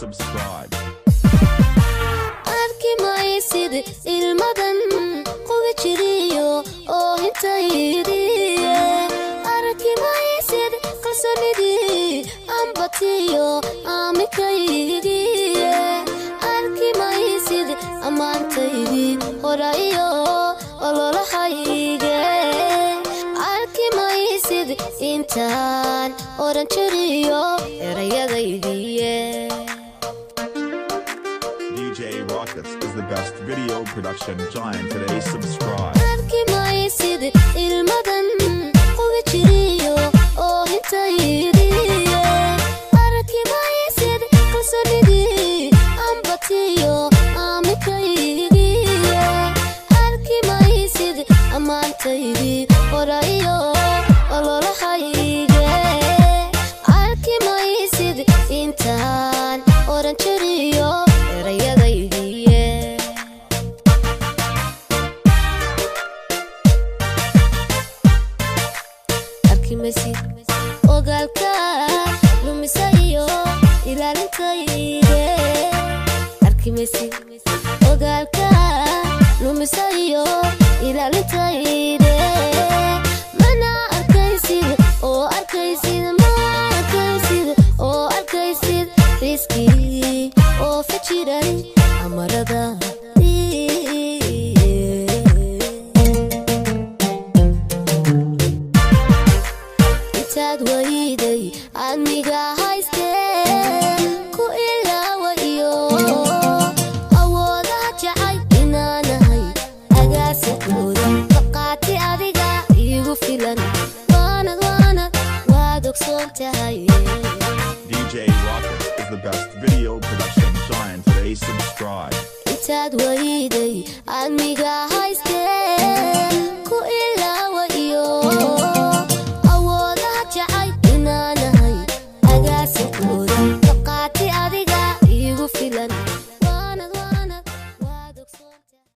Subscribe. Arki maysid ilmadan qubi jiriyo oo hintaydiye. Arki maysid kalsoonidii ambatiyo aaminkaygiye. Arki maysid ammaantaydii horaiyo ololahayge. Arki maysid intaan oran jiriyo erayadaydiye. DJ Rockets is the best video production giant today. Subscribe. Arki maysid ilmadan qubi jiriyo oo hintaydiye. Arki maysid kalsoonidii ambatiyo aaminkaygiye. Arki maysid ammaantaydii horaiyo ololahayge. Arki maysid intaan oran jiriyo erayadaydiye. Arkimaysid ogaalka lumisa iyo ilaalintayde. Arkimaysid ogaalka lumisa iyo ilaalintayde. Mana arkaysid oo arkaysid, ma arkaysid oo arkaysid riskii oo fajiray amarada. Intaad wayday admiga haystee ku ilaawa iyo awoodaha jacay inaanahay agaasikooda maqaati adiga iigu filan. Waanad waanad waad ogsoon tahay. DJ Rockets is the best video production giant today. Subscribe. Intaad wayday